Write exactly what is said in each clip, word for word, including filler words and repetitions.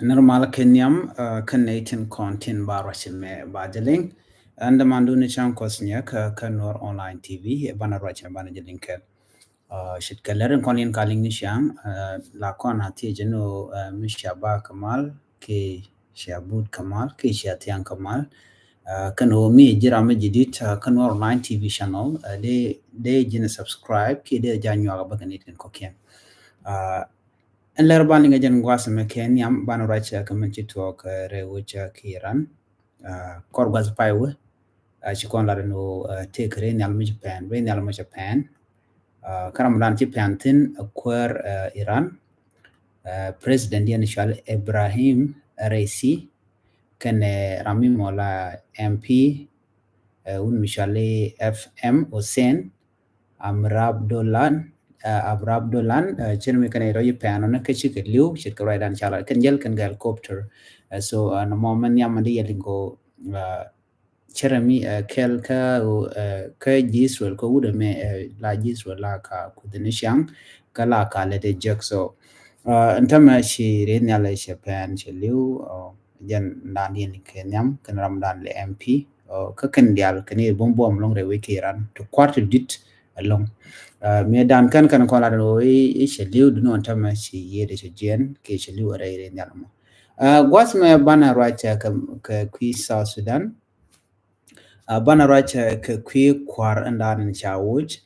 Nirmal kɛ nhiam, uh, kɛn nɛy tin kɔn tin ba ruac mɛ ba jɛ liŋ. Ɛn dämandun ni cäŋ Kuɔth Nyak, uh, kä Nuɔr Online T V, banɛ ruac mɛ banɛ jɛ liŋ kɛl. Uh, ce̱tkɛ lɛr in kɔn in ka liŋ ni ciaŋ, uh, la kɔn a thiec ni ɣöö, uh, mi cia ba kɛ mal, kiɛ cia but kɛ mal, kiɛ cia thiaŋ kɛ mal. Uh, kɛn ɣöö mi ji̱ ram mi ji̱ dit, uh, kä Nuɔr Online T V channel, uh, dee, dee ji̱n subscribe, kiɛ dee ja nyuak bä kɛ nɛy tin kɔ̱kiɛn. Uh, Ɛn lɛr ban liŋ ɛ jɛn gua̱a̱th mɛ kɛ nhiam ban ruac kɛ mɛn ci tuɔɔk, uh, rɛy wec, uh, kɛ Iran. Uh, kɔr gua̱a̱th pay wee, uh, ci kɔn lat ni ɣöö, uh, tëëkɛ rɛy nhial mi ci pɛn, rɛy nhial mi ci pɛn. Uh, kä ram dan ci pɛn thi̱n, uh, kuäär, uh, Iran. Uh, president diɛn cual Ibrahim Raisi, kɛnɛ ram mi mɔ la M P, uh, wun mi cual F M Hussein, Amir Abdullah, uh, Amir Abdullah, uh, cin mi kɛn rɔ yi pɛn ɔn kä ci kɛ liw, ce̱tkɛ ruacdan ca lat kɛn jäl kɛn kɛ helicopter. Uh, so, uh, nɔmɔ mɛ nhiam mɛ di yɛ liŋ kɛ ɣöö, uh, cɛrɛ mi, uh, kɛl kä, uh, kä ji̱ Israel kä wut ɛmɛ, uh, la ji̱ Israel la ka kuth ni ciaŋ kä la ka lɛ dee jek. So, uh, ɛn tämɛ ci rɛy nhial cɛ pɛn cɛ liw, uh, jɛn dan yɛn kɛ nhiam kɛn ram dan lɛ M P, uh, kä kɛn diaal kɛn i̱ buɔ̱m buɔ̱m lɔŋ rɛy wec kɛ Iran ti kua̱r ti dit ɛlɔŋ. Uh, mi dan kɛn kɛn kɔn lat ɣöö i̱, i̱ cɛ li̱w duni ɣän tämɛ ci yiëëdɛ cɛ jiɛn kiɛ cɛ li̱w rɛy rɛy nhial mɔ. Uh, gua̱th mɛ banɛ ruac kɛ, kɛ kui̱ South Sudan. Uh, banɛ ruac kɛ kui̱ kua̱r ɛn dan in ca woc.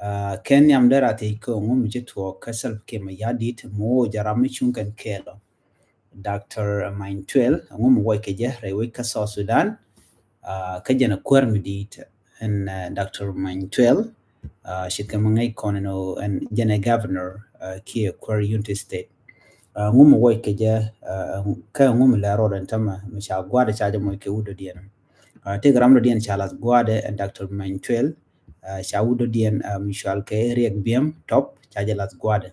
Uh, kɛn nhiam dee ra thiec kɛ ŋu mi ci tuɔɔk kä Salva Kiir Mayardit mi woc a ram mi cuŋ kɛn kɛɛl ɔ. Doctor Maŋ Tuɛl, ɛŋu mi wuɔc kɛ jɛ rɛy wec kä South Sudan, uh, kä jɛn ɛ kuäär mi di̱i̱t ɛn, uh, Doctor Maŋ Tuɛl, uh, ce̱tkɛ mi ŋäc kɔn ɛn ɣöö ɛn jɛn ɛ governor, uh, kiɛ kuäär Unity State. Uh, ɛŋu mi wuɔc kɛ jɛ, uh, kä ɛŋu mi lɛ rɔɔdɛ ɛn tämɛ mi ca gua̱a̱dɛ ca jɛ moc kɛ wut dɔ̱diɛn. Uh, tëëkɛ ram dɔ̱diɛn ca lath gua̱a̱dɛ ɛn Doctor Maŋ Tuɛl, uh, ca wut dɔ̱diɛn, uh, mi cual kɛ Riek Biem Top, ca jɛ lath gua̱a̱dɛ.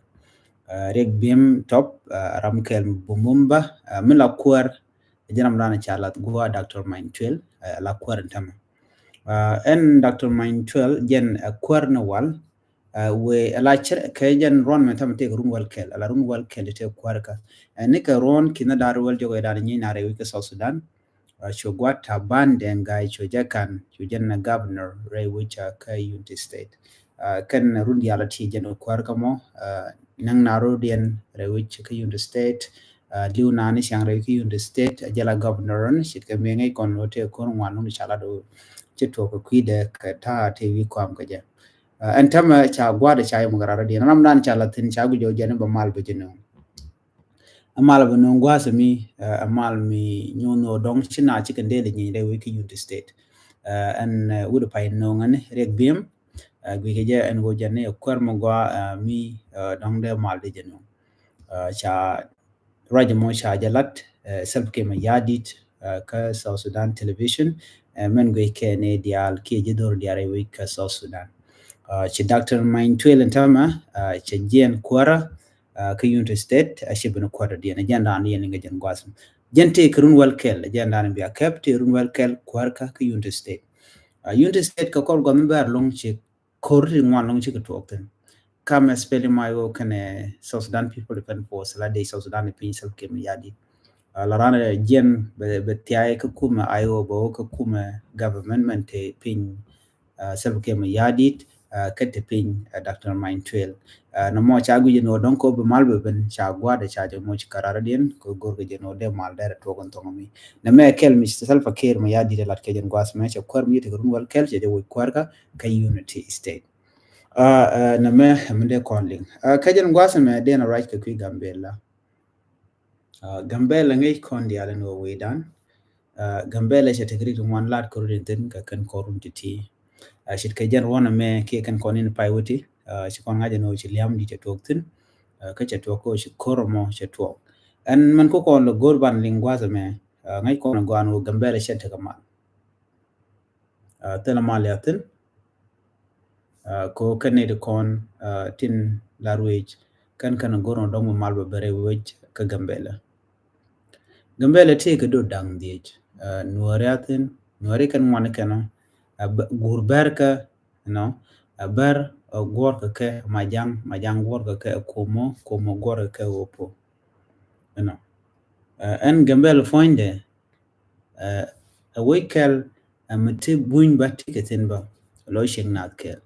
Uh, Riek Biem Top, uh, ram kɛl mi bumumba, uh, mi la kuäär, jɛn ram dan ca lath gua̱a̱ Doctor Maŋ Tuɛl, uh, la kuäär ɛn tämɛ. Uh, ɛn Doctor Maŋ Tuɛl jɛn, uh, kuäär ni wal, uh, wee ala cir kɛ jɛn ruɔ̱n mɛ tämɛ tëëkɛ run wäl kɛl, ala run wäl kɛl tëëkɛ kuäär kä. Uh, nikɛ ruɔ̱n ki̱n ni da̱r wäl jɔkɛ dan nyi na rɛy wec kä South Sudan. Uh, cu gua̱a̱th Taban Deng Gai cu jɛ ka̱n, cu jɛn governor rɛy wec kä Unity State. Uh, kɛn run diaal ti jɛn kuäär kä mɔ, uh, näŋ na rɔɔdiɛn rɛy wec kä Unity State, uh, li̱w na ni ciaŋ rɛy kä Unity State, uh, jɛ la governor ni ce̱tkɛ mi ŋäc kɔn ɣöö tëë ko̱r ŋuan ni ca la do ci tuɔɔk kɛ kui̱dɛ kɛ ta̱a̱ tëë wi̱i̱ kɔam kɛ jɛ. Uh, ɛn tämɛ ca gua̱a̱dɛ ca yɛ muk rɔɔdiɛn. Ram dan ca la thi̱n ca guic ɣöö jɛn bɛ mal bɛ jɛ nöŋ. Ɛ mal bɛ nöŋ gua̱a̱th mi, uh, ɛ mal mi nyuun ɣöö dɔ̱ŋ ci na ci kɛn dee lɛ nyiny rɛy wec kä Unity State. Uh, ɛn, uh, wut pay nöŋ ɛn Riek Biem, uh, guic kɛ jɛ ɛn ɣöö jɛn ni ɛ kuäär mi gɔaa, uh, mi, uh, dɔ̱ŋ dee mal dee jɛ nöŋ. Uh, ca ruac mɔ ca jɛ lat, uh, Salva Kiir Mayardit, uh, kä South Sudan Television, uh, mɛn guic kɛ ni diaal kiɛ ji̱ dho̱r diaal rɛy wec kä South Sudan. Uh, ci Doctor Maŋ Tuɛl ɛn tämɛ, uh, cɛ jiɛn kuäärä, uh, kä Unity State, a ci ben kuäärä diɛn, a jɛn dan yɛn liŋ kɛ jɛn gua̱a̱th. Jɛn tëë kɛ run wäl kɛl, a jɛn dan bia kɛp tëë run wäl kɛl kuäärä kä Unity State. Uh, Unity State kɛ kɔr gua̱a̱th mi bɛr lɔŋ ci ko̱r ti ŋuan lɔŋ cikɛ tuɔɔk thi̱n. Kamɛ SPLM-IO kɛnɛ South Sudan People Defense Force la dee South Sudan ni piny Salva Kiir Mayardit. Uh, la ran jiɛn bɛ, bɛ thiay kä kumɛ I O bɛ wä kä kumɛ government mɛn te piny, uh, Salva Kiir Mayardit, uh, kä te piny, uh, Doctor Maŋ Tuɛl. Uh, nɔmɔ ca guic ni ɣöö dɔ̱ŋ kɛ ɣöö bi mal bɛ ben ca gua̱a̱dɛ ca jɛ moc kɛ rɔɔdiɛn kɛ ɣöö go̱rkɛ jɛ ni ɣöö dee mal derɛ tuɔɔk ɛn thɔŋ mi. Nɛmɛ kɛl mi Salva Kiir Mayardit ɛ lat kɛ jɛn gua̱a̱th mɛ cɛ kuäär mi tekɛ run wäl kɛl cɛ jɛ woc kuäärä kä Unity State. Uh, uh, nɛmɛ mi dee kɔn liŋ. Uh, kä jɛn gua̱a̱th mɛ dee na ruac kɛ kui̱ Gambɛla. Uh, Gambɛla ŋäc kɔn diaal ɛn ɣöö wecdan. Uh, Gambɛla cɛ tekɛ rik ti ŋuan lat kɛ run in thi̱n kɛ kɛn kɔr run ti̱ti̱. Uh, ce̱tkɛ jɛn ruɔ̱n ɛmɛ kiɛ kɛn kɔn in pay wä ti, uh, ci kɔn ŋa̱c ɛn ɣöö ci liam di cɛ tuɔɔk thi̱n. Uh, kä cɛ tuɔɔk kä ɣöö ci ko̱r ɛmɔ cɛ tuɔɔk. Ɛn mɛn ku kɔn lɛ go̱r ban liŋ gua̱a̱th ɛmɛ, uh, ŋäc kɔn ɛ gɔaa ɛn ɣöö Gambɛla cɛ tekɛ mal. Uh, thilɛ mal ya thi̱n. Uh, kɛ ɣöö kɛn nɛy ti kɔn, uh, tin la ruëëc kɛn kɛn go̱r ni dɔ̱ŋ bi mal bɛ ben rɛy wec kä Gambɛla. Gambɛla tëëkɛ do̱r da̱ŋ dhiec, uh, Nuääri a thi̱n, Nuääri kɛn ŋuan kɛn ɔ, uh, Gur Bɛrkä, you know, uh, Bɛr, uh, guɔ̱rkɛ kɛ Majaŋ, Majaŋ guɔ̱rkɛ kɛ Komo, Komo guɔ̱rkɛ kɛ Opo. You know. Ɛn Gambɛl puɔ̱nydɛ ɛ wec kɛl ɛ mi ti buny bä ti kɛ thin bä lɔ ciek naath kɛɛl.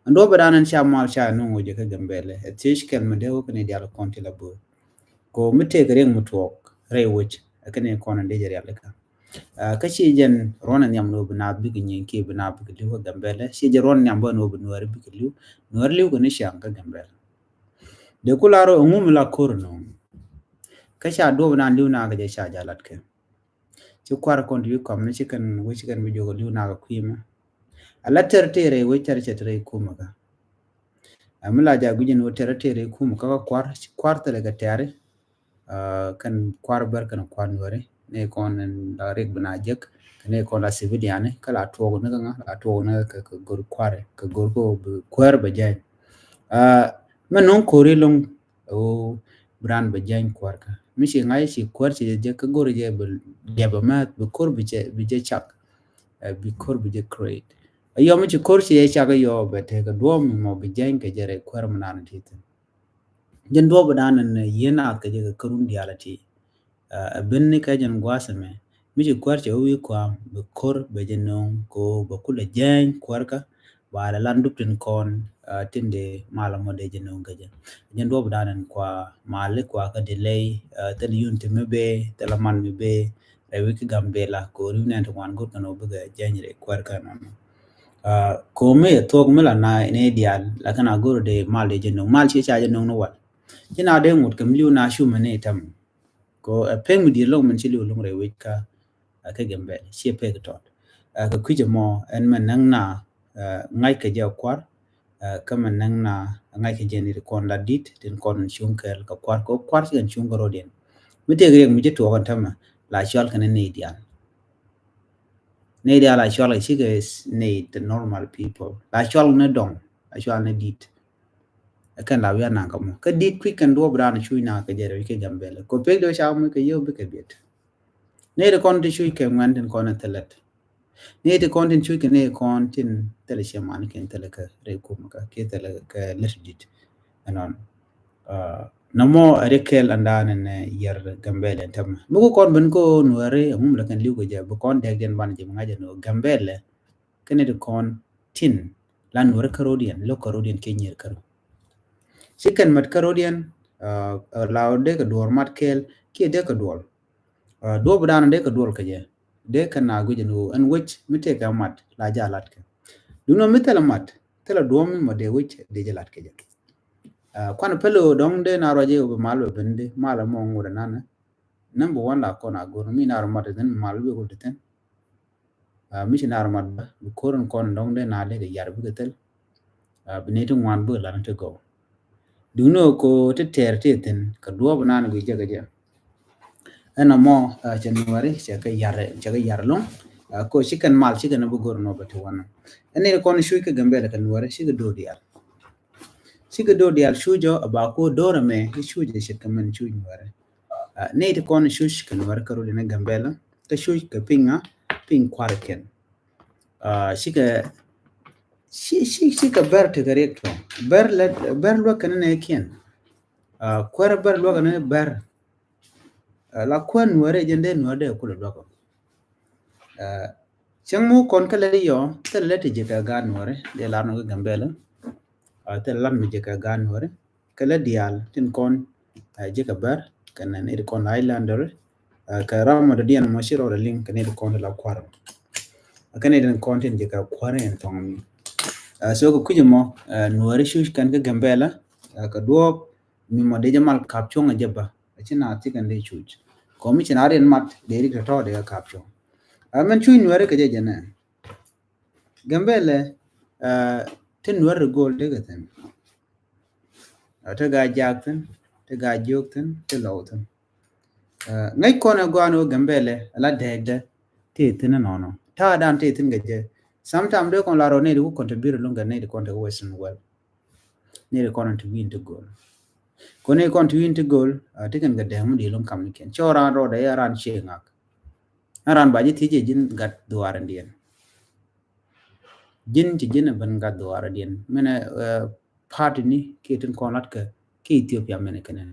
Ɛn duɔ̱p ɛ dan ɛn ca mal ca nuŋ wec ɛ kä Gambɛl ɛ thiec kɛl mi dee wä kɛn i̱ dial kɔn ti la bööth. Ko mi tëëk riɛŋ mi tuɔɔk rɛy wec ɛ kɛn i̱ kɔn in dee jɛ rial ikä. Kä ci jɛn ruɔn in nhiam ni wä bi naath bikɛ nyieny kiɛ bi naath bikɛ li̱w kä Gambɛl ɛ ci jɛn ruɔn in nhiam bä ni wä bi nuääri bikɛ li̱w, nuääri li̱w kɛ ni ciaŋ kä Gambɛl. Dee ku lar rɔ ɛŋu mi la ko̱r nööŋ. Kä ca duɔp naan li̱w nakä jɛ ca jalat kɛ. Ci kuar kɔn ti wi̱i̱ kɔm ni ci kɛn wec ci kɛn bi jok li̱w nakä kui̱mɛ. Ala tɛr tɛr rɛy wec tɛr cɛ tɛr rɛy kumɛ kä. Ɛ mi la ja gui̱c ni wä tɛr tɛr rɛy kumɛ kä kä kuar ci kuar thilɛ kɛ tɛri. Kɛn kuar bɛr kɛn kuar nuɛri ni kɔn la rik bi na jek kɛn ni kɔn la civilian ni kä la tuɔk ni kä ŋa la tuɔk ni kä go̱r kuar kä go̱r ko bi kuɛr bɛ jɛny. Mɛ nuŋ kori luŋ ɛ ɣöö bi raan bɛ jiany kuäärkä. Mi ci ŋa̱c ci kuäär ci jɛ kä go̱r jɛ bi liɛp ɛmɛ bi ko̱r bi jɛ bi jɛ cak. Bi ko̱r bi jɛ create. Ɛ yɔ mi ci ko̱r ci jɛ cak ɛ yɔ bɛ tekɛ duɔ̱ɔ̱m mɔ bi jiany kɛ jɛ rɛy kuäär mi naan ti thin. Jɛn duɔ̱ɔ̱p dan ni yien naath kɛ jɛ kɛ kärun diaal ti. Ɛ ben ni kɛ jɛn gua̱a̱th ɛmɛ mi ci kuäär cɛ wä wi̱i̱ kɔam bi ko̱r bɛ jɛ nööŋ ko bɛ kulɛ jiany kuäärkä. Ba lɛ lan dup tin kɔn tin de mal mɔ de jɛ nööŋ kɛ jɛ. Jɛn duɔp dan in kua mal kua kä delay thil yun ti mi bee thil man mi bee rɛ wi̱c ki Gambɛla ko riw nɛn ti wan go̱r kɛn wä bikɛ jiany rɛ kuäärkä nɔnɔ. Ko mi thuɔk mi la na ni dial lakin a go̱r de mal de jɛ nööŋ mal ci ca jɛ nööŋ ni wal. Ci na de ŋut kɛ mi liw na cu mi ni tɛm. Ko ɛ pek mi di̱i̱t loŋ min ci liw loŋ rɛy wec kä ɛ kɛ Gambɛl ciɛ pek tɔt. Ɛ kɛ kui̱c ɛmɔ ɛn mɛ näŋ na ɛ ŋa̱c kɛ jɛ kuar. Ɛ kä mɛ näŋ na ŋa̱c kɛ jɛ ni ti kɔn la dit tin kɔn cuŋ kɛɛl kɛ kuar kɛ kuar ci kɛn cuŋ kɛ rɔdiɛn. Mi tëëk riɛk mi ci tuɔɔk ɛn tämɛ la cual kɛn ni dial. Ni dial la cual kɛ ci kɛ ni the normal people la cual ni dɔŋ la cual ni dit. Ɛ kɛn la wi̱i̱ anaŋ kä mɔ kä dit kui̱ kɛn duɔp raan cuc na kɛ jɛ rɛw kɛ Gambɛl kɛ pek dee ca mɔ kɛ yio̱w bikɛ biɛt. Ni ti kɔn ti cuc kɛ ŋuɛn tin kɔn thilɛ. Ni ti kɔn tin cuc kɛ ni kɔn tin thilɛ cɛ man kɛn thilɛ kɛ rɛy kum kä kiɛ thilɛ kɛ lät dit. Ɛnɔn. Nɔmɔ ɛ ri kɛl andan ni yɛr Gambɛl ɛn tämɛ. Mi ku kɔn ben ko nuɛri ɛŋum lɛ kɛn liw kɛ jɛ bi kɔn dɛk diɛn ban jɛ bi ŋa̱c ɛn Gambɛl. Kɛn ni ti kɔn tin la nuɛri kärodiɛn lo̱k kärodiɛn kɛ nyier kärɔ. Ci kɛn mat kärodiɛn la dee kɛ duɔr mat kɛɛl kiɛ dee kɛ duɔl. Duɔp dan dee kɛ duɔl kɛ jɛ dee kɛ na guic ɛn ɣöö ɛn wec mi tëëkɛ mat la jɛ a lat kɛ. Duundɛ mi thilɛ mat thilɛ duɔm mi mɔ dee wec dee jɛ lat kɛ jɛ. Kuan pälɛ ɣöö dɔ̱ŋ dee na ruac ɛ ɣöö bi mal bɛ ben dee mal ɛmɔ ŋot ɛnan. Number one la kɔn a go̱r mi na ruac mat thin mal bɛ ɣöö di thin. Mi ci na ruac mat bä bi ko̱r in kɔn dɔ̱ŋ dee na dee kɛ yar bikɛ thil. Bi ni ti ŋuan bikɛ lan ti gɔw. Duŋni ɣöö ko ti tɛɛr ti thin kɛ duɔɔp nan bi jɛ kɛ jɛ. Ɛn ɛmɔ cɛ nuɛri cɛ kɛ yar cɛ kɛ yar loŋ. Ko ci kɛn mal ci kɛn bi go̱r nɔ bɛ ti wanɔ. Ɛn ni kɔn cuc kɛ Gambɛl kɛ nuɛri ci kɛ do̱r diaal. Ci kɛ do̱r diaal cuc jɔ a ba ko do̱r ɛmɛ ci cuc ɛ ce̱tkɛ mɛn cuc nuɛri. Ni ti kɔn cuc kɛ nuɛri kɛ ruli ni Gambɛl kɛ cuc kɛ piny ŋa piny kuar kɛn. Cikɛ ci ci cikɛ bɛr tekɛ riɛk tɔ bɛr lɛ bɛr luäk kɛn ni kiɛn. Kuɛr bɛr luäk kɛn ni bɛr. La kuɛn nuɛri jɛn dee nuɛri dee kulɛ luäk. Cäŋ mu kɔn kä lɛ yɔ thilɛ lɛ ti jɛ kɛ gaat nuɛri dee lar nɔ kɛ Gambɛl. Thilɛ lat mi jɛ kɛ gaat nuɛri kɛ lɛ diaal tin kɔn jɛ kɛ bɛr kɛ nɛ ni ti kɔn Highlander. Kɛ ram mɔ dɔ̱diɛn mɔ ci rɔɔdɛ liŋ kɛ ni ti kɔn ti la kuar. Kɛ ni ti kɔn tin jɛ kɛ kuar in thɔŋ mi. So kɛ kui̱c mɔ nuɛri cuc kɛn kɛ Gambɛl kɛ duɔɔp mi mɔ dee jɛ mal kap cuɔ̱ŋ a jɛ ba. Ci na thikɛn dee cuc kɔmi ci na riɛn mat dee rik tɔtɔ dee kap cuɔ̱ŋ. Mɛn cuc nuɛri kɛ jɛ jɛ nɛ Gambɛl ti nuɛri go̱o̱l dee kɛ thin. Ti gaa jak thin ti gaa jiök thin ti lɔw thin. Ŋäc kɔn ɛ gɔan wä Gambɛl la dɛɛkdɛ ti thin nɔnɔ ta̱a̱ dan ti thin kɛ jɛ. Sometimes dee kɔn la rɔ nɛy di wä contribute luŋ kɛ nɛy di kɔn te western world. Nɛy di kɔn ti wi̱i̱n ti go̱o̱l. Kɔn nɛy kɔn ti wi̱i̱n ti go̱o̱l ti kɛn kɛ dɛɛk mi di luŋ kam ni kɛn cɔ ran rɔ dee ya ran cie ŋak. Ran ba ji̱ thiec ji̱n gat dhuaar in diɛn. Ji̱n ci ji̱n ben gat dhuaar in diɛn mɛnɛ. Party ni kiɛ tin kɔn lat kɛ ki Ethiopia mɛnɛ kɛnɛ.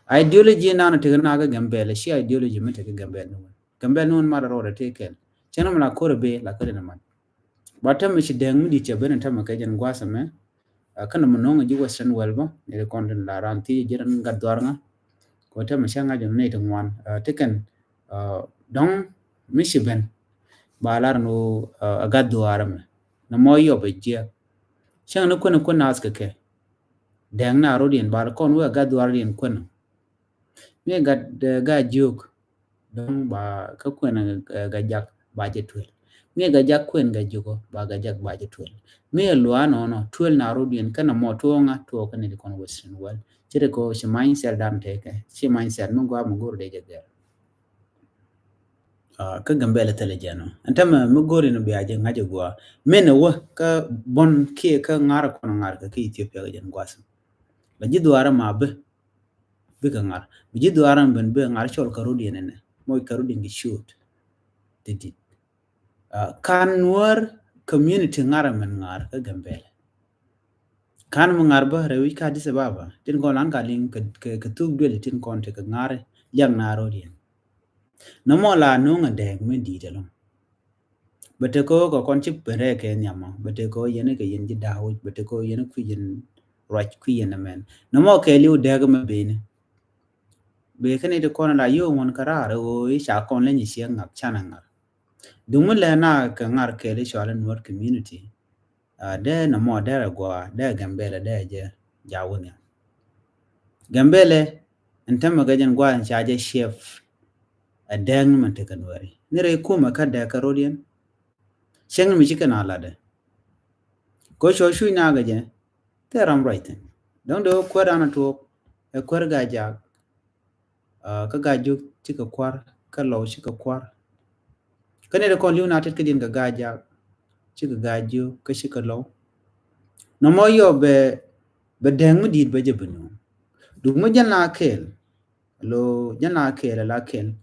Ideology nan tekɛ na kä Gambɛl, ci ideology mi tekɛ Gambɛl ni wun. Gambɛl ni wun mat rɔɔdɛ tëë kɛl. Cɛ ni mi la kor bee la kɛl ni mat. Ba tämɛ ci dɛŋ mi dit cɛ ben tämɛ kɛ jɛn gua̱a̱th ɛmɛ. Kä nɔmɔ no̱o̱ŋ ji̱ Western world bä ni di kɔn tin la ran thiec ji̱ ran gat dhuar ŋa. Kɛ tämɛ cä ŋa̱c ni ti ŋuan ti kɛn dɔ̱ŋ mi ci ben. Ba lar ni gat dhuar ɛmɛ nɔmɔ yɔp ɛ jiɛk. Cäŋ ni kuän kuän naath kɛ kɛ dɛŋ na rot yɛn ba kɔn wee gat dhuar yɛn kuän. Mi gat gaa jiök dɔ̱ŋ ba kä kuɛn Gajak ba jɛ tuel. Mi Gajak kuɛn Gajiok ba Gajak ba jɛ tuel. Mi lua̱a̱ nɔnɔ tuel na rot yɛn kɛn mɔ tuɔɔŋa tuɔɔk kɛn di kɔn Western world. Ci ri ko ci mindset dan tekɛ ci mindset mi gua mi go̱r dee jɛ gɛr. Kä Gambɛl thilɛ jɛn ɔ ɛn tämɛ mi go̱r in bia jɛ ŋa̱c a gua. Min a wä kä bɔn kiɛ kä ŋa̱r kɔn ŋa̱r kɛ kä Ethiopia kɛ jɛn gua̱th. La ji̱ dhuaar ma bi bikɛ ŋa̱r bi ji̱ dhuaar ma ben bikɛ ŋa̱r cɔl kä rot yɛn ɛnɛ moc kä rot yɛn kɛ ciöt. Ti dit kan Nuäär community ŋa̱r mɛn ŋa̱r kä Gambɛl. Kan mi ŋa̱r bä rɛwic kä Addis Ababa tin kɔn lan ka liŋ kɛ thuk duël tin kɔn tekɛ ŋa̱r liak na rot yɛn. Nɔmɔ la nuŋ a dɛɛk mi di̱i̱t ɛlɔ̱ŋ. Bɛ te kɛ ɣöö kɛ kɔn ci ben rɛɛ kɛ nhiamɔ bɛ te kɛ ɣöö yɛn kɛ yɛn ji̱ da̱a̱k wi̱c bɛ te kɛ ɣöö yɛn kui̱ yɛn ruac kui̱ yɛn ɛmɛn. Nɔmɔ kɛɛliw dɛɛk mɛ beni. Bee kɛn iti kɔn la yio̱o̱ ŋuɔ̱n kä raar ɣöö i̱ ca kɔn leny i̱ ciɛ ŋa̱k canɛ ŋa̱r. Duŋ mi lɛ na kɛ ŋa̱r kɛɛli cɔal in Nuäär community. Dee nɔmɔ dee rɛ gua̱a̱ dee Gambɛlɛ dee jɛ ja̱ wä nhiam. Gambɛlɛ ɛn tämɛ kɛ jɛn gua̱a̱ in ca jɛ ciɛp. Ɛ dɛɛŋ ni mɛn tekɛ Nuääri ni rɛy kumɛ kä dɛɛk kä rot yɛn. Cäŋ ni mi ci kɛn a latdɛ. Kɛ cɔ cuc na kɛ jɛ thil ram ruac thi̱n. Dɔ̱ŋ dee wä kuäär an a tuɔɔk ɛ kuäär Gajak. Kä Gajiok cikɛ kua̱r kä Lɔw cikɛ kua̱r. Kä ni dee kɔn li̱w na tet kä diɛn kɛ Gajak cikɛ Gajiok kä cikɛ Lɔw. Nɔmɔ yɔ bɛ bɛ dɛɛŋ mi di̱i̱t bɛ jɛ bi nuɔ̱ɔ̱ŋ. Duk mi jɛn la kɛɛl lo jɛn la kɛɛl la kɛɛl.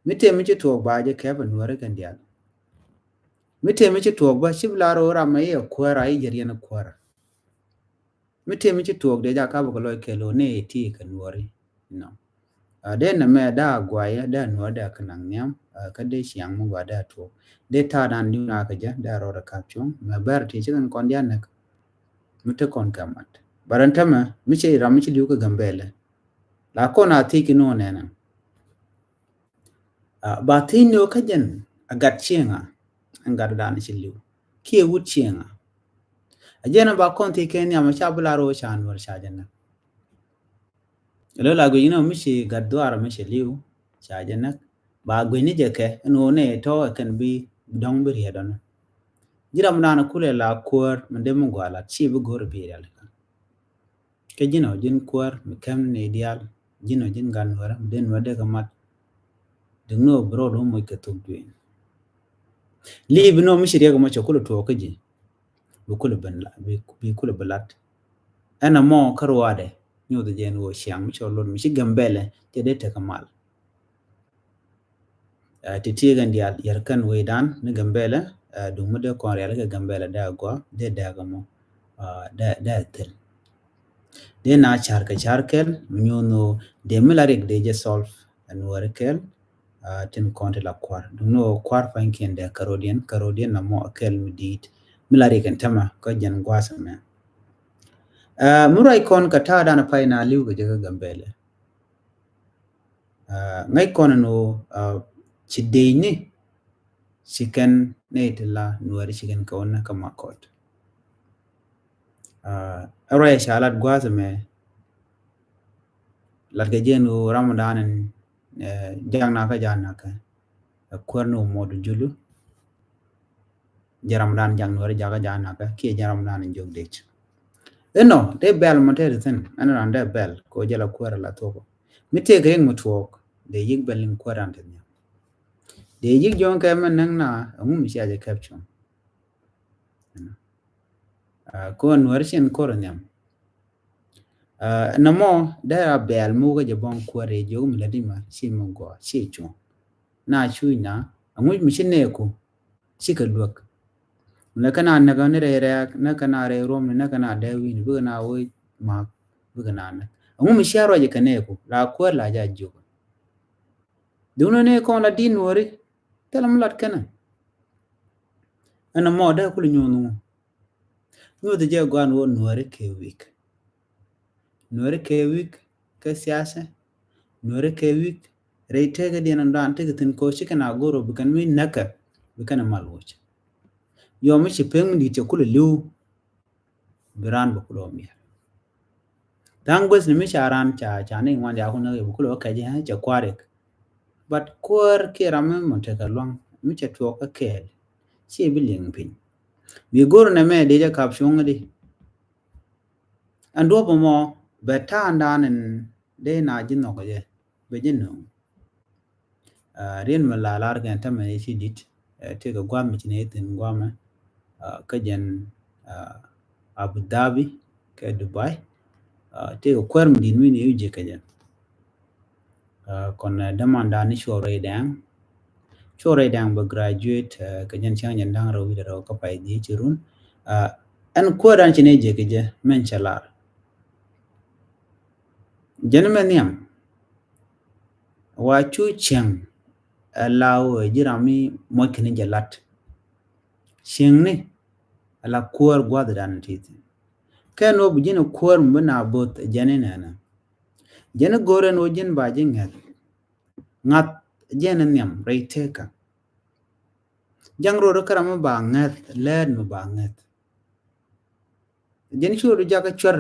Mi tëë mi ci tuɔɔk ba jɛ kɛp a Nuääri kɛn diaal. Mi tëë mi ci tuɔɔk ba ci bi la ro̱o̱ ram a i̱ a kuäär a i̱ jɛ riɛn a kuäär. Mi tëë mi ci tuɔɔk dee ja kap kɛ lɔc kɛɛl ɣöö nee ti kɛ Nuääri. Nɔ dee nɛ mɛ daa guayɛ daa Nuääri daa kɛ naŋ nhiam. Kä dee ciaŋ mi gua daa tuɔɔk dee ta̱a̱ dan diun a kɛ jɛ daa rɔɔdɛ kap cuɔ̱ŋ mɛ bɛr ti ci kɛn kɔn diaal näk. Mi te kɔn kɛ mat ba rɛn tämɛ mi ci ram mi ci li̱w kɛ Gambɛlɛ. La kɔn a thiec ki nuɔ̱ɔ̱n nɛnɛ. Ba thiec ni wä kä jɛn a gat cieŋa ɛn gat dan ci li̱w kiɛ wut cieŋa. A jɛn a ba kɔn thiec kɛ nhiam a ca bi la ro̱o̱ ca Nuäär ca jɛ näk. Lo la guic ni wä mi ci gat dhuaar mi ci li̱w ca jɛ näk. Ba guic ni jɛ kɛ ɛn wä ni tɔ̱ ɛ kɛn bi dɔ̱ŋ bi riɛt ɔn. Ji̱ ram dan kulɛ la kuäär mi dee mi gualat ci bi go̱r bi riɛl kä. Kä ji̱n ɔ ji̱n kuäär mi kɛm ni diaal ji̱n ɔ ji̱n gat Nuäärä mi dee Nuäär dee kɛ mat. Dikni ɔ bi rɔɔd wä moc kɛ thuk duëëny. Li̱i̱ bi nɔ mi ci riɛk mɔ cɛ kulɛ tuɔɔk kä ji̱. Bi kulɛ ben la bi kulɛ bi lat. Ɛn ɛmɔ kä ruaadɛ nyoth jɛ ɛn ɣöö ciaŋ mi cɔl lot mi ci Gambɛlɛ cɛ dee tekɛ mal. Ti tiek ɛn diaal yɛr kɛn wecdan ni Gambɛlɛ. Duŋ mi dee kɔn rial kɛ Gambɛlɛ dee a gɔaa dee dɛɛk ɛmɔ dee dee a thil. Dee na car kɛ car kɛl mi nyoth ni ɣöö dee mi la riɛk dee jɛ solve ɛn wääri kɛl. Tin kɔn ti la kuar duŋ ni ɣöö kuar pa̱nykiɛn dee kärodiɛn kärodiɛn na mɔ a kɛl mi di̱i̱t mi la riɛk ɛn tämɛ kä jɛn gua̱a̱th ɛmɛ. Mi ruac kɔn kɛ ta̱a̱ dan a pay na li̱w kɛ jɛ kä Gambɛlɛ. Ŋäc kɔn ni ɣöö ci dee ni ci kɛn nɛy ti la Nuääri ci kɛn kɛ wä nä kä Makɔt. Ɛ ruac ca lat gua̱a̱th ɛmɛ lat kɛ jɛn ɣöö Ramadan in jak nakä jak nakä. Ɛ kuäär ni wä mɔt julu. Jɛ Ramadan jak Nuääri jakä jak nakä kiɛ jɛ Ramadan in jok dec. Inɔ dee bɛl mɔ tɛt thi̱n ɛn ran dee bɛl kɛ wä jɛ la kuäär la thuɔk. Mi tëëk riɛk mi tuɔɔk dee yi̱k bɛl in kuäär ran tɛt nhiam. Dee yi̱k jɔ̱ɔ̱ŋ kɛ mɛ näŋ na ɛŋu mi cia jɛ kɛp cuɔ̱ŋ. Kɔn Nuääri cin kor nhiam. Nɔmɔ dee ra bɛl mi wä kä jɛ bɔŋ kuäär rɛy jiök mi la di ma ci mi gɔaa ci cuɔ̱ŋ. Na cuc na ɛŋu mi ci nɛɛku. Cikɛ luäk. Nɛ kɛn a näk ni rɛy rɛɛk nɛ kɛn a rɛy ruɔmni nɛ kɛn a dee wi̱i̱ni bikɛ na wee ma̱a̱k bikɛ na näk. Ɛŋu mi cia ruac kɛ nɛɛku la kuäär la ja jiök. Duundɛ ni kɔn la di̱t Nuääri thilɛ mi lat kɛnɛ. Ɛn ɛmɔ dee kul nyuɔ̱th ŋu. Nyuɔ̱th jɛ gua̱n wä Nuääri kɛ wi̱i̱k. Nuääri kɛ wi̱i̱k kɛ siasa. Nuääri kɛ wi̱i̱k rɛy tëkädiɛn ɛn daan tekɛ thi̱n ko̱ ci kɛn a go̱r ɔ bi kɛn mi näkɛ bi kɛn a mal woc. Yɔ mi ci pek mi di̱i̱t cɛ kulɛ li̱w. Bi raan bɛ kulɛ ɔ miɛr. Tha̱a̱ŋ guäth ni mi ca raan ca ca ni ŋuan ya kun näk yɛ bi kulɛ ɔ kɛc ɛ cɛ kua̱r yɛ. But kuäär kiɛ ram mi mɔ tekɛ luaŋ mi cɛ tuɔɔk kä kɛɛl. Ci bi liŋ piny. Bi go̱r nɛ mɛ dee jɛ kap cuŋ di. Ɛn duɔ̱p ɛmɔ bɛ ta̱a̱ ɛn daan ɛn dee na ji̱ nhɔk jɛ bɛ ji̱ nööŋ. Riɛn mi la lar kɛn tämɛ ci di̱t, tëëkɛ gua̱a̱th mi ci ni thi̱n gua̱a̱mɛ kä jɛn Abu Dhabi kɛ Dubai. Tëëkɛ kuäär mi di̱t mi ni ji̱ kɛ jɛn. Kɔn dämandan ni Cuɔl Rɛy Dɛŋ. Cuɔl Rɛy Dɛŋ bɛ graduate kɛ jɛn cäŋ jɛn da̱ŋ rɛw wi̱cdɛ rɛw kä pay dhieec ci run. Ɛn kuäärdan ci ni ji̱ kɛ jɛ mɛn cɛ lar. Jɛn mɛ nhiam. Wa cu cieŋ ɛ la wee ji̱ ram mi muɔc kɛn jɛ lat. Cieŋni ɛ la kuäär gua̱thdan ti thi̱n. Kɛn wä bi ji̱n kuäär mi bi na bo̱th jɛn inɛnɛ. Jɛn go̱r ɛn wä ji̱n ba ji̱ ŋäth. Ŋa̱th jɛn nhiam rɛy tekä. Ja̱ŋ rot kä ram mi ba ŋäth, lɛɛt mi ba ŋäth. Jɛn cu rot jakä cuɛr.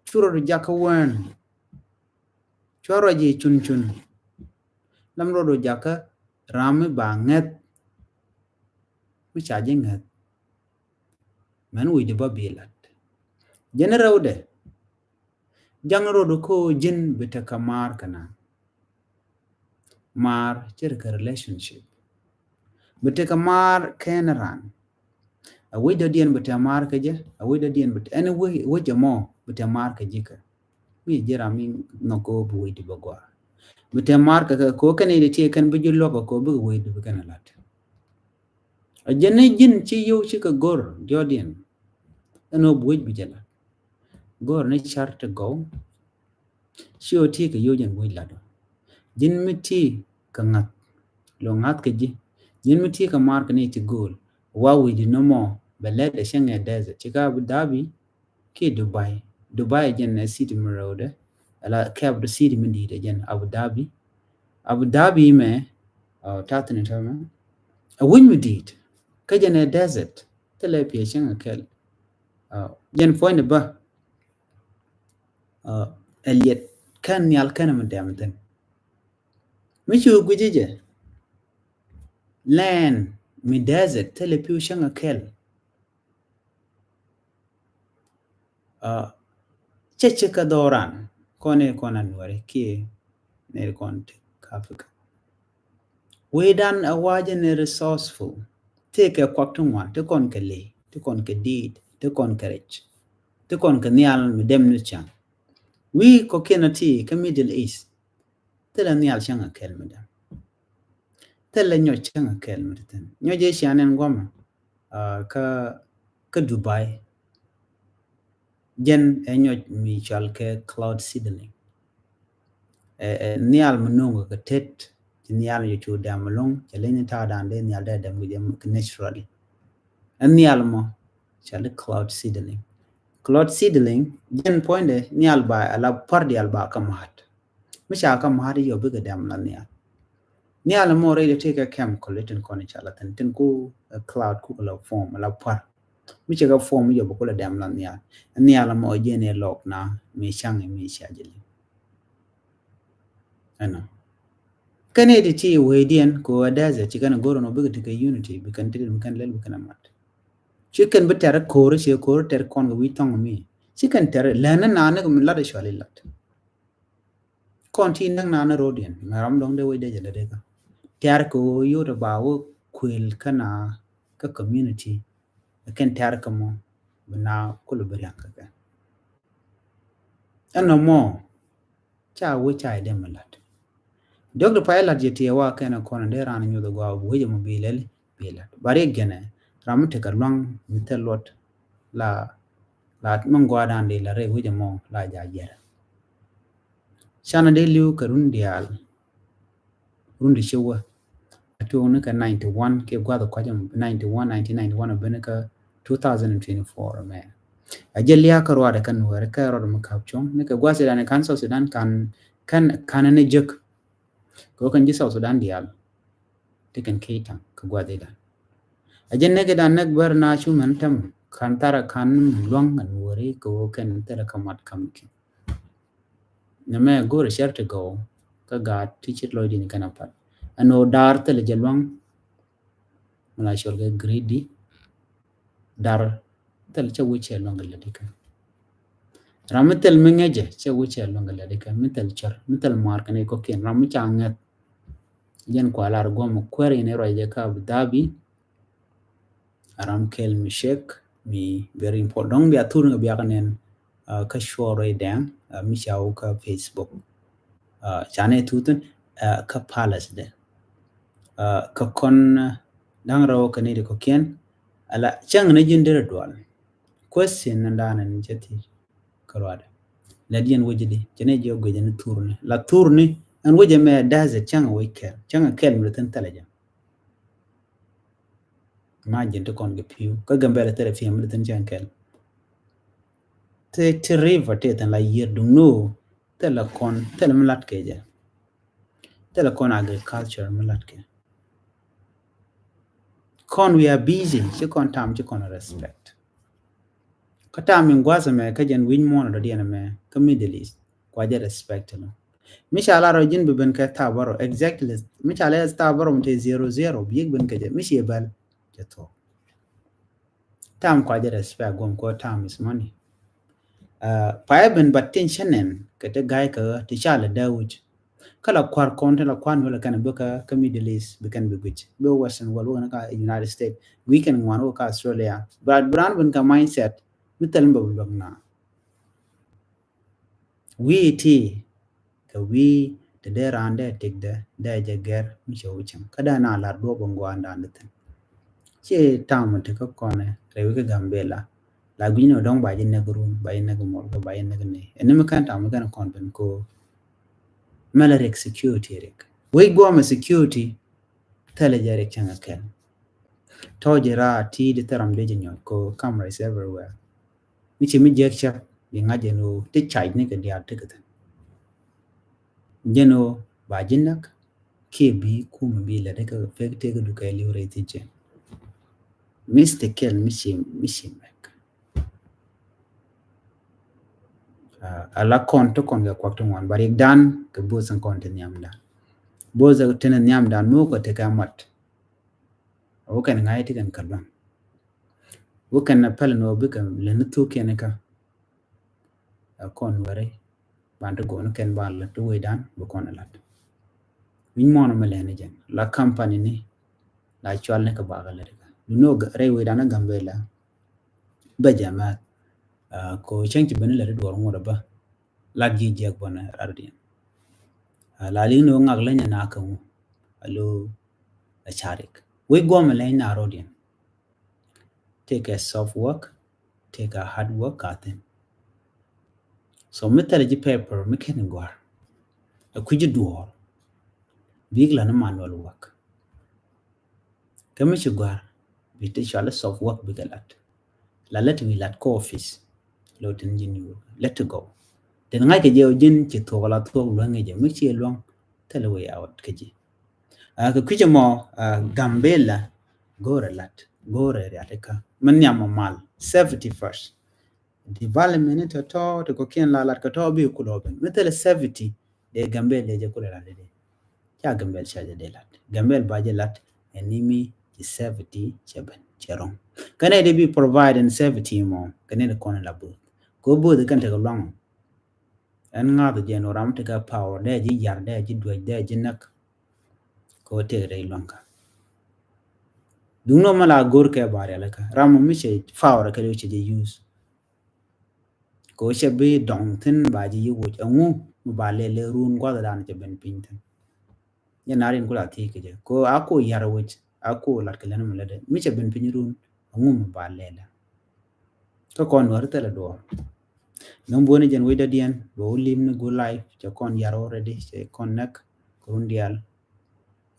Cu rot jakä wään. Cuɛr rɔ ji̱ cun cun. Lam rot jakä ram mi ba ŋäth. Mi ca ji̱ ŋäth. Mɛn wi̱c di bä bi lat. Jɛn rɛwdɛ. Ja̱ŋ rot ko ji̱n bi tekɛ maar kɛ na. Maar cɛ ri kɛ relationship. Bi tekɛ maar kɛn ran. A wec dɔ̱diɛn bi tɛ maar kɛ jɛ, a wec dɔ̱diɛn bi tɛ, ɛn wec, wec ɛmɔ bi tɛ maar kɛ ji̱ kɛ. Mi ji̱ ram mi nhɔk ko bi wec di bä gɔaa. Bi tɛ maar kɛ kɛ ko kɛn i̱ di tiɛ kɛn bi ji̱ luɔk kɛ ko bikɛ wec di bi kɛn lat. A jɛn ni ji̱n ci yio̱w ci kɛ go̱r diɔ̱diɛn. Ɛn ɣöö bi wec bi jɛ lat. Go̱r ni car ti gɔw. Ci ɣöö ti kɛ yio̱w jɛn wec lat ɔ. Ji̱n mi ti kɛ ŋa̱th. Lo ŋa̱th kɛ ji̱. Ji̱n mi ti kɛ maar kɛ ni ti go̱o̱l. Wa wi̱i̱ di nɔmɔ bɛ lɛt ɛ cäŋ ɛ desert. Ci ka Abu Dhabi kiɛ Dubai. Dubai jɛn ɛ city mi rɛwdɛ. Ala capital city mi di̱i̱t ɛ jɛn Abu Dhabi. Abu Dhabi mɛ, uh, ta̱thi̱n tɔmɛ. Ɛ wi̱ny mi di̱i̱t. Kä jɛn ɛ desert. Thilɛ piɛ cäŋ ɛ kɛl. Uh, jɛn puɔ̱ny ni bä. Uh, ɛ liɛt kɛn nhial kɛn mi dɛm thi̱n. Mi cu gui̱ci jɛ. Land mi desert thilɛ piu cäŋ ɛ kɛl. Uh, cɛ cɛ kä dhɔran kɔn i̱ kɔn a Nuäri kiɛ nɛy kɔn ti kä Africa. Wecdan a wacɛ ni resourceful. Ti kɛ kuak ti ŋuan, ti kɔn kɛ ley, ti kɔn kɛ diit, ti kɔn kɛ rɛc, ti kɔn kɛ nhial mi dɛm ni cäŋ. Wi̱i̱ kɔkiɛn a ti kä Middle East. Thilɛ nhial cäŋ a kɛl mi dɛm. Thilɛ nyɔc cäŋ a kɛl mi dɛm. Nyɔc ɛ cian ɛn guɔmɛ. Uh, kä, kä Dubai. Jɛn ɛ nyɔc mi cɔal kɛ cloud seedling. Ɛ, ɛ nhial mi no̱o̱ŋ kɛ tet. Ci nhial mi cu dɛm lo̱ŋ, cɛ leny ni ta̱a̱ da̱a̱n dee nhial dee dɛm kɛ jɛ naturally. Ɛ nhial mɔ cɔal cloud seedling. Cloud seedling, jɛn puɔ̱nydɛ nhial ba, ala pua̱r dial ba kä ma̱a̱t. Mi ca kä ma̱a̱t yɔ bikɛ dɛm la nhial. Nhial mɔ rɛy dee tëëkɛ chemical itin kɔn i̱ ca la thi̱n, tin ku, eh, cloud ku kɛ la form, la pua̱r. Mi cɛ kɛ form yɔ bi ku la dɛm la nhial. Nhial mɔ jɛn i̱ lɔk na mi caŋ i̱ mi ca jɛ liŋ. Ɛnɔ. Kɛn i̱ ti ti wecdiɛn ko a desert ci kɛn go̱r nɔ bikɛ ti kɛ unity, bi kɛn ti kɛn lɛl bi kɛn a mat. Ci kɛn bi tɛr ko̱r, ci ko̱r tɛr kɔn kɛ wi̱c thɔŋ mi. Ci kɛn tɛr lɛn na ni kɛ mi lat a cuali lat. Kɔn ti näk na ni ro̱diɛn mɛ ram dɔŋ dee wec dee jɛ lɛ dee kä. Tɛ̈r kɛ ɣöö yot ɛ ba wä kuël kä na kä community. Ɛ kɛn tɛ̈r kä mɔ bi na kulɛ bi riaŋ kä kɛ. Ɛn nɔmɔ ca wec ca idɛ mi lat. Diɔ̱k di pay lat jɛ tiɛ wa kɛn ɛ kɔn ɛ dee raan nyuth ɛ gɔaa bi wec ɛmɔ bi lɛli bi lat. Ba riɛk gɛnɛ ram mi tekɛ luaŋ mi thil luɔt la La min gua̱a̱dan di la rɛy wec ɛmɔ la ja̱ jiɛrɛ. Canɛ dee li̱w kɛ run diaal, run di ciwä. A tuɔɔk ni kɛ ninety one kiɛ gua̱th kɔc ɛmɔ, ninety one, nineteen ninety one a ben kä two thousand and twenty four mɛ. A jɛ lia̱a̱ kä ruaadɛ kä Nuɛɛrɛ kä rɔɔdɛ mi ka̱p cuɔ̱ŋ ni kɛ gua̱th Sudan, kan South Sudan kan, kan, kan ni jek. Kɛ wä kɛn ji̱ South Sudan diaal ti kɛn ki̱i̱taŋ kɛ gua̱th idan. A jɛ näk idan näk bär na cu mɛn tɛm kan thar a kan luaŋ ɛn wä ri kɛ wä kɛn thilɛ kä mat kam ki̱n. Nɛ mɛ go̱o̱rɛ cär ti gɔw kä gaat ti ce̱t lɔcdɛ ni kɛn a pat. Ɛn ɣöö daar thilɛ jɛ luaŋ. Mi la cɔl kɛ greedy. Dar thil cɛ wi̱c cɛ luäŋ kɛ lät ikɛ. Ram mi thil mi ŋäcɛ cɛ wi̱c cɛ luäŋ kɛ lät ikɛ. Mi thil cär, mi thil muaar kɛn ikɔkiɛn, ram mi ca ŋäth. Jɛn kua lar guɔm kuɛr in iruac jɛ kä Abu Dhabi. A ram kɛl mi cek mi very important. Dɔ̱ŋ bia thur ni kɛ biak nɛn, ah, kä cuɔr rɛy dɛŋ, ah, mi ca wä kä Facebook. Ah, canɛ thuthin, ah, kä palace dɛ. Ah, kä kɔn, ah, da̱ŋ rɛw kɛ ni di kɔkiɛn. Ala cäŋ ni ji̱n derɛ dual. Question ni da̱a̱n ni cɛ thi kä ruadɛ. La diɛn wecɛ di cɛ ni jiɛ guecɛ ni thur ni la thur ni ɛn wecɛ mɛ da̱a̱ cäŋ wec kɛl, cäŋ kɛl mi di thin thɛlɛ jɛ. Imagine ti kɔn kɛ pi̱w kä Gambɛla thilɛ pi̱w mi di thin cäŋ kɛl. Ti, ti river ti thin la yier duŋ ni wä thilɛ kɔn, thilɛ mi lat kɛ jɛ. Thilɛ kɔn agriculture mi lat kɛ. Kɔn we are busy, ci kɔn tam, ci kɔn respect. Kä tam in gua̱th ɛmɛ kä jɛn wi̱ny muɔ̱ɔ̱n dɔ̱diɛn ɛmɛ kä Middle East, kua jɛ respect ɛlɔ. Mi ca lar ɔ ji̱n bi ben kɛ thaap bärɔ, exactly. Mi ca lɛ thaap bärɔ mi te zero zero, bi yek ben kɛ jɛ, mi ci bɛl jɛ thuɔ̱k. Time kua jɛ respect guɔm kɔ, time is money. Uh, pa ɛ ben bat tin cɛ nɛn kɛ ti ga̱y kä ti ca lɛ dee wi̱c. Kä la kua̱r kɔn ti la kua̱r ni wala kɛn bi kä, kä Middle East bi kɛn bi guic. Bi Western world wala kä United States. Guic kɛn ŋuan wala kä Australia. But bi raan ben kä mindset mi thil mi bɛ bi luäk na. Wi̱i̱ ti kɛ wi̱i̱ ti dee raan dee tik dee, dee jɛ gɛr mi cɛ wä cäŋ. Kä dee na lar duɔp in gua̱a̱n dan di thin. Ci tam ti kä kɔnɛ rɛwi kä Gambela. La gui̱n ni dɔ̱ŋ ba ji̱ näk run, ba ji̱ näk mɔl, ba ji̱ näk ni. Ɛn ni mi kɛn tam mi kɛn kɔn ben ko. Mɛlɛ riɛk security riɛk. Wec guɔmɛ security. Thilɛ jɛ riɛk cäŋ a kɛl. Tɔ̱ jɛ raa ti di thil ram dee jɛ nyɔt ko, camera is everywhere. Mi ci mi jek cɛ bi ŋa̱c jɛ ni wä ti charge ni kɛ diaal ti kɛ thin. Jɛ ni wä ba ji̱ näk kiɛ bi kum bi lɛ di kɛ pek tëë kɛ dukɛ liw rɛy thi̱n cɛ. Mistake kɛl mi ci, mi ci mɛk. Ah, ala kɔn ti kɔn kɛ kuak ti ŋuan ba riɛk dan kɛ bo̱o̱th in kɔn ti nhiam dan. Bo̱o̱th ti ni nhiam dan mi wä kɛ ti kɛ mat. Wä kɛn ŋa̱c ti kɛn kä luaŋ. Wä kɛn na pɛl ni wä bikɛ lɛ ni thuk kɛn kä. A kɔn wɛrɛ ban ti go̱o̱n kɛn ban lɛ ti wee dan bi kɔn lat. Wi̱ny mɔnɔ mi lɛ ni jɛn la company ni la cual ni kɛ bakä lɛ ti kä. Duno rɛy wee dan a Gambela. Bɛ jɛ mɛ. Ah, ko cɛŋ ci ben lɛ ti duɔr ŋuɔt a bä. Lat ji̱ jiɛk bɔnɛ rardiɛn. Ah, la liŋ ni wä ŋak lɛ nyɛ na kä ŋu. Alo a carik. Wec guɔmɛ lɛ na rɔdiɛn. Tëëkɛ soft work, tëëkɛ hard work ka thin. So mi thilɛ ji̱ paper mi kɛn gua̱r. A kui̱ ji̱ duɔ̱ɔ̱r. Bik la ni manual work. Kä mi ci gua̱r bi ti cual soft work bikɛ lat. La lät wi̱i̱ lat kä office. Lo tin ji̱n yur lät ti gɔw. Tin ŋa̱ckɛ jɛ ɔ ji̱n ci thuɔk la thuɔk luäŋ jɛ mi ci luäŋ thilɛ way out kä ji̱. Ah, kɛ kui̱cä mɔ, ah, Gambela go̱rɛ lat, go̱rɛ riat ikä. Mɛ nhiam mɔ mal, safety first. Development ni tɔ̱tɔ̱ ti kɔ̱kiɛn la lat kɛ tɔ̱ bi kulɔ ben. Mi thilɛ safety, dee Gambela dee jɛ kulɛ lat dee. Ca Gambela ca jɛ dee lat. Gambela ba jɛ lat, ɛn ni mi ci safety cɛ ben, cɛ rɔŋ. Kɛnɛ dee bi provide in safety mɔ, kɛnɛ dee kɔn la both. Kɛ both kɛn tekɛ luaŋ. Ɛn ŋa̱th jɛ ni ram tekɛ power, dee ji̱ yar, dee ji̱ duec, dee ji̱ näk. Kɛ wä tëëk rɛy luaŋkä. Duŋni mɛ la go̱r kɛ ba rialikä. Ram mi cɛ power kɛ dee cɛ jɛ use. Kɛ wä cɛ bi dɔŋ thi̱n ba ji̱ yi woc. Ɛŋu mi ba lɛl lɛ run gua̱th dan cɛ ben piny thi̱n. Jɛ na rin ku la thi̱i̱k kɛ jɛ. Kɛ wä a ko yar woc, a ko lat kɛ lɛn mi lɛ dɛ. Mi cɛ ben piny run, ɛŋu mi ba lɛl lɛ. Kä kɔn Nuäri thilɛ duɔ̱ɔ̱r. Nɔŋ buɔ̱ni jɛn wecdädiɛn bɛ wä lim ni good life, cɛ kɔn yar already, cɛ kɔn näk kɛ run diaal.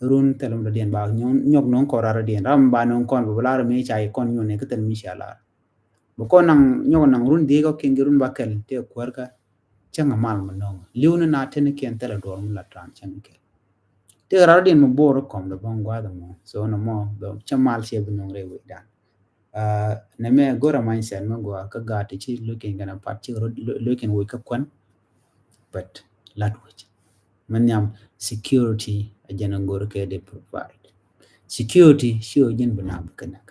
Run thilɛ mi dɔ̱diɛn ba nyɔk, nyɔk nɔŋ kɔn raradiɛn, ram ba nɔŋ kɔn bɛ bɛ lar mi ca yi kɔn nyuɔn ni kä thil mi cia lar. Bɛ kɔn naŋ nyɔk naŋ run dhiec kɔ kiɛn ki run ba kɛl tëë kuäärkä. Cäŋ a mal mi nɔŋ li̱w ni na teni kiɛn thilɛ duɔ̱ɔ̱r mi la tran cäŋ kɛl. Tëë raradiɛn mi bo̱o̱r kɔm dɛ bä gua̱a̱th mɔ. So nɔmɔ bɛ cä mal ciɛ bi nɔŋ rɛy wecdan. Nɛ mɛ go̱rɛ mindset mi gɔaa kä gaat ti ci looking kɛn a pat ci looking wec kä kuän. But lat wec mi nhiam security a jɛn a go̱rɛ kɛ di provide. Security ci wec jɛn bi na bi kɛ näk.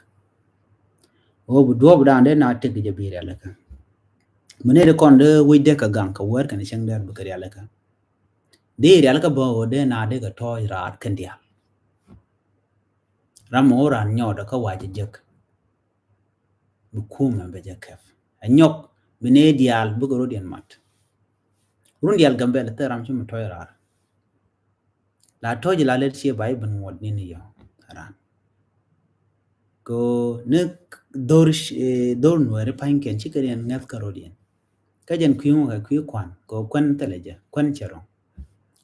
Wä bi duɔp dan dee na tek jɛ bi rialikä. Mi ne di kɔn dee wec dee kɛ gaŋ kɛ wɛr kɛn cäŋ dee bi kɛ rialikä. Dee rialikä bä wä dee na dee kɛ tɔɔc raat kɛn diaal. Ram mi wä ran nyɔɔdɛ kä wac jek. Bi kumɛ bɛ jɛ kɛp. Ɛ nyɔk bi ne diaal bikɛ rot yɛn mat. Run diaal Gambɛl thil ram ci mi tɔc raar. La tɔc la lɛt cie ba i̱ ben ŋuɔt ni ni yɔ ran. Ko ni dhor, dhor Nuɛri pa̱nykiɛn ci kɛ riɛn ŋɛth kä rot yɛn. Kä jɛn kui̱ ŋukä kui̱ kuan kɛ kuɛn thilɛ jɛ kuɛn cɛ rɔŋ.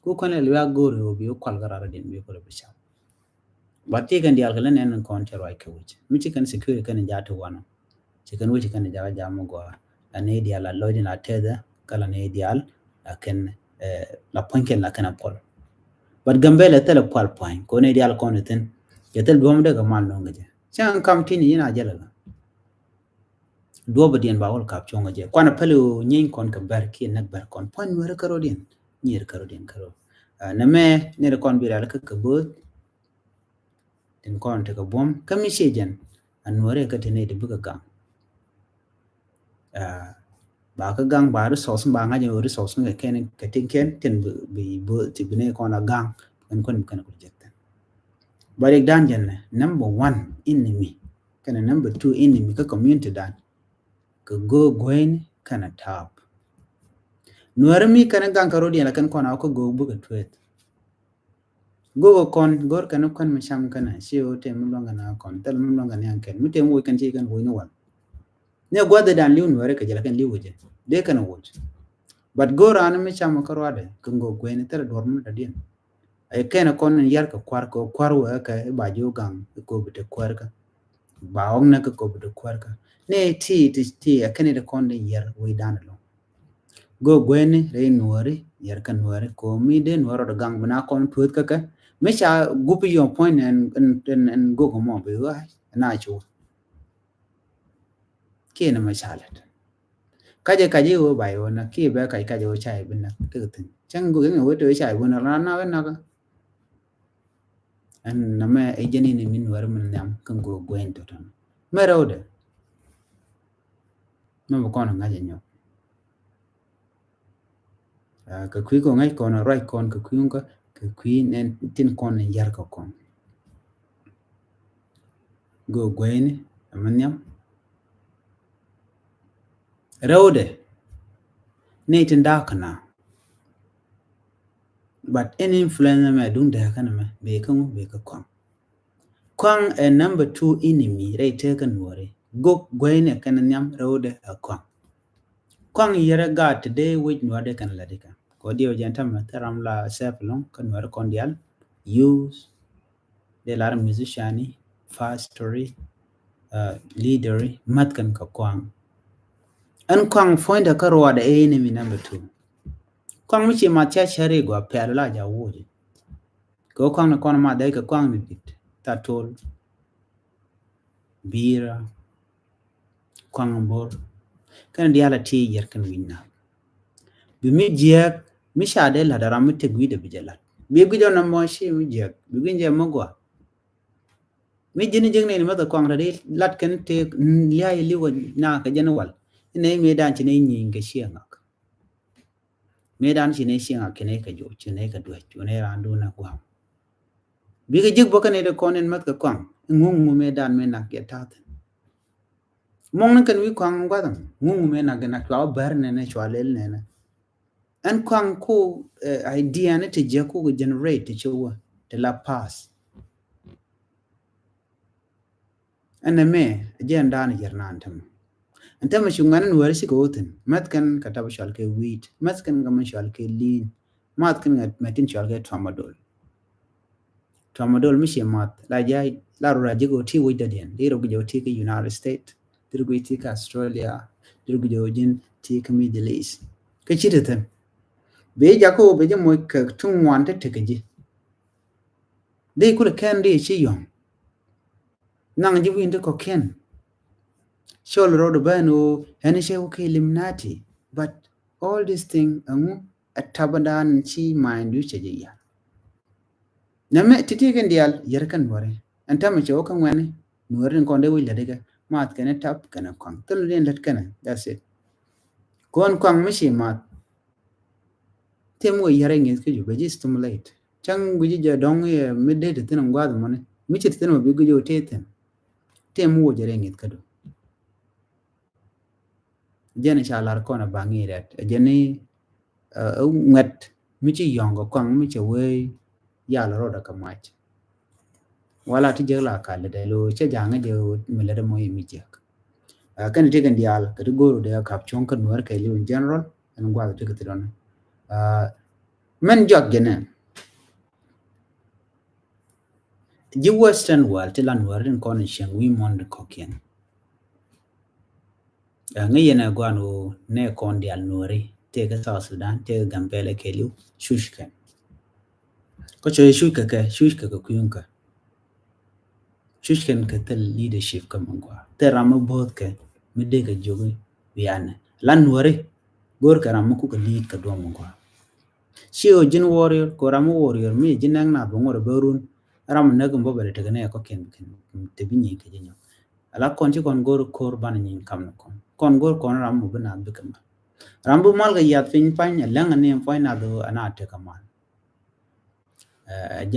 Ku kuɛn lɛ liwa go̱o̱ri wä bi wä kual kä rara din bi kulɛ bi cam. But ti kɛn diaal kɛ lɛ nɛn kɔn cɛ ruac kɛ wi̱c mi ci kɛn security kɛn ja̱ ti wanɔ. Ci kɛn wi̱c kɛn ja̱ ja̱ mi gɔaa. La ni diaal la lɔc din la tɛthɛ kä la ni diaal la kɛn la puɔ̱ny kɛn la kɛn a puɔl. But Gambɛl lɛ thilɛ pual pua̱ny kɛ ni diaal kɔn ithin jɛ thil duɔ̱m dee kɛ mal nɔŋ kɛ jɛ. Cäŋ kam tini yin a jɛ lɛ la. Duɔ̱p diɛn ba wol kap cuɔ̱ŋ jɛ kuan a päli nyieeny kɔn kɛ bɛr kiɛ näk bɛr kɔn pua̱ny Nuɛri kä rot diɛn. Nyier kä rot diɛn kä rot. Nɛ mɛ ni ri kɔn bi rial kä kɛ bööth. Tin kɔn ti kɛ buɔ̱m kä mi cie jɛn a Nuɛri kä ti ni ti bikɛ gaŋ. Ba kä gaŋ ba resource ba ŋa̱c resource ni kɛ kɛn kɛ tin kɛn tin bi bööth ti bi ni kɔn a gaŋ kɛn kɔn bi kɛn kɔ jek thin. Ba rik dan jɛn nɛ number one enemy kɛn number two enemy kä community dan. Kɛ go̱o̱k gueyni kɛn a taap. Nuɛri mi kɛn gaŋ kɛ rot diɛn la kɛn kɔn a wä kä go̱o̱k bikɛ tueeth. Go̱o̱k kɔn go̱o̱r kɛn kuɛn mi cam kɛn a ci wä tɛm mi luɔ̱ŋ kɛn a kɔn thil mi luɔ̱ŋ kɛn a kɛn mi tɛm woc kɛn ci kɛn woc ni wal. Ni gua̱dhi dan li̱w Nuɛri kɛ jɛ la kɛn li̱w wecɛ dee kɛn a woc. But go̱o̱r an mi cam kä ruadɛ kɛ go̱o̱k gueyni thil duɔr mi dɔ̱diɛn. Ɛ kɛn kɔn in yar kɛ kuar kɛ kuar wɛ kɛ iba jiw gaŋ kɛ kobi te kuar kɛ. Ba ɔŋ nɛ kɛ kobi te kuar kɛ ni ti ti ti ɛ kɛn it kɔn in yar wi̱i̱ dan lɔ. Go̱o̱k gueyni rɛy Nuɛri yar kɛ Nuɛri komi dee Nuɛri rɔ gaŋ bi na kɔn tueth kɛ kɛ mi ca gupi yɔm puɔ̱ny ɛn ɛn ɛn go̱o̱k mɔ bi ɣa̱a̱c na cu. Kiɛ ni mɛ ca lɛt. Kacɛ kacɛ wä bay wä nak kiɛ bɛ kac kacɛ wä cay bi nak kek thin cäŋ gu yäŋ wä te wä cay bi nak na na wä nak. Ɛn na mɛ ɛ jɛn in min wär min nhiam kä gu guɛn tɔtɔn mɛ rɛw dɛ. Mɛ bi kɔn ŋa̱c ɛ nyɔk. Kɛ kui̱ kɔn ŋäc kɔn ruac kɔn kɛ kui̱ ŋukä kɛ kui̱ nɛn tin kɔn ni yar kɛ kɔn. Go̱o̱k gueyni ɛmɛ nhiam. Rɛwdɛ ni tin da̱a̱k kɛ na. But ɛn influence mɛ duŋ dɛɛkä ni mɛ bee kä ŋu bee kä kɔn. Kɔaŋ ɛ number two enemy rɛy tekä Nuɔri. Go̱o̱k gueyni kɛn nhiam rɛwdɛ ɛ kɔaŋ. Kɔaŋ yɛrɛ gaat ti dee wec Nuɔri dee kɛn la dikɛ kɔ diɛ wec jɛn tämɛ thil ram la sɛp lɔŋ kä Nuɔri kɔn dial. Use dee lar musician ni, pastor ni, leader ni, math kɛn kɛ kɔaŋ. Ɛn kɔaŋ puɔ̱nydɛ kä ruɔdɛ ɛ enemy number two. Kɔaŋ mi ci math ca cɛri gua pɛl la ja wuɔdi. Kɛ kɔaŋ ni kɔn math dee kɛ kɔaŋ ni dit ta tol. Bira. Kɔaŋ bor kɛn diaal a ti yɛr kɛn wi̱ny na. Bi mi jiɛk mi ca dee lat a ram mi tek wi̱dɛ bi jɛ lat bi guic ɔn a mɔ ci mi jiɛk bi guic jɛ mi gua. Mi ji̱n ji̱n ni ni mɛ kɛ kɔaŋ rat di lat kɛn tek liay liwä na kɛ jɛn wal. Inɛ mi dan ci ni nyieny kɛ ciɛ ŋak. Mëë dan ci nɛ cieŋ a kinɛ kɛ juɔc ci nɛ kɛ duec ci nɛ raan duun a guam. Bikɛ jik bä kɛn ɛ dee kɔn in mäth kɛ kɔaŋ in ŋuŋ ŋu mëë dan mëë nak jɛ ta̱thin. Mɔŋ ni kɛn wi̱i̱ kɔaŋ gua̱th in ŋuŋ ŋu mëë nak jɛ nak cua wä bär nɛnɛ cua lel nɛnɛ. Ɛn kɔaŋ ku idea ni ti jiɛ ku kɛ generate ti ci wä ti la pass. Ɛn ɛmɛ jɛn dan yɛr nan tɛmɛ. Ɛn tämɛ ci ŋuɛ̈ni Nuääri cikɛ wä thi̱n. Mäth kɛn kɛ tap cɔal kɛ wheat. Mäth kɛn kɛ mi cɔal kɛ lean. Math kɛn kɛ mɛ tin cɔal kɛ tramadol. Tramadol mi ci math la jɛ, la rɔ ji̱ kɛ wä ti wec dɔ̱diɛn. Di rɔ ji̱ kɛ wä ti kɛ United States. Di rɔ ji̱ kɛ wä ti kɛ Australia. Di rɔ ji̱ kɛ wä ji̱n ti kɛ Middle East. Kä ci te thi̱n. Bi jakä wä bi ji̱ moc kɛ ti ŋuan te tekɛ ji̱. Di kulɛ kɛn di ci yɔ̱ŋ. Naŋ ji̱ wi̱i̱n ti kɔ̱kiɛn. Cɔl rɔɔd bä ɛn ɣöö ɛn cɛ wä kɛ Illuminati. But all this thing ɛŋu ɛ tabandan ci mind du cɛ jɛ yar. Nɛmɛ ti̱ti̱ kɛn diaal yɛr kɛn Nuääri. Ɛn täämɛ cɛ wä kä ŋuɛ̈ni Nuääri ni kɔn dee wi̱c lät ikɛ math kɛnɛ tap kɛnɛ kɔaŋ. Thil ni lät kɛnɛ, that's it. Kɔn kɔaŋ mi ci math. Tëë mi wä yɛr iŋi̱th kä ju bɛ ji̱ stimulate. Cäŋ gui̱ci jɛ dɔ̱ŋ yɛ mi dee ti thi̱n in gua̱a̱th mɔni. Mi ci ti thi̱n mɔ bi gui̱ci wä tëë thi̱n. Tëë mi wä jɛ rɛ iŋi̱th kä du. Jɛn ca lar kɔn a baŋ i̱ rɛt. Jɛn i̱ ŋuɛt mi ci yɔ̱ŋ kɛ kɔaŋ mi cɛ wee yal rɔɔdɛ kɛ mac. Wala ti jek la kal dɛ lo cɛ jaŋ jɛ mi lɛ dɛ mɔ i̱ mi jek. Kɛn ti kɛn diaal kɛ ti go̱o̱r dɛ kap cuɔ̱ŋ kä Nuäär kɛ liw in general ɛn guath ti kɛ ti dɔn. Mɛn jɔak jɛ nɛ ji̱ Western world ti la Nuäär tin kɔn in cieŋ wi̱i̱ muɔ̱n di kɔ̱kiɛn. Ŋäc yɛn ɛ guan ɣöö nɛ kɔn diaal Nuääri tëëkɛ South Sudan tëëkɛ Gambɛla kɛ liw cuc kɛn. Kä cuc kɛ kɛ cuc kɛ kɛ kui̱ŋ kɛ. Cuc kɛn kɛ thil leadership kä mi gɔaa. Thil ram mi bo̱o̱th kɛ mi dee kɛ jiök wianɛ. Lan Nuääri go̱o̱r kɛ ram mi kukɛ lead kɛ duɔ̱m mi gɔaa. Ci ɣöö ji̱n warrior kɛ ram mi warrior mi ji̱ nɛk na bi ŋuɔt ɛ bä run. Ram mi näk mi bä bɛ dee tekɛ nɛ kɔ̱kiɛn kɛn te bi nyieny kɛ ji̱ nyɔk. Ala kɔn ci kɔn go̱o̱r ko̱r banɛ nyieny kam ni kɔn. Kɔn go̱o̱r kɔn ram mi bi naath bikɛ mal. Ram bi mal kɛ yath piny pany ɛ läŋ ani puɔ̱ny nath ɣöö ana tekɛ mal. Ɛ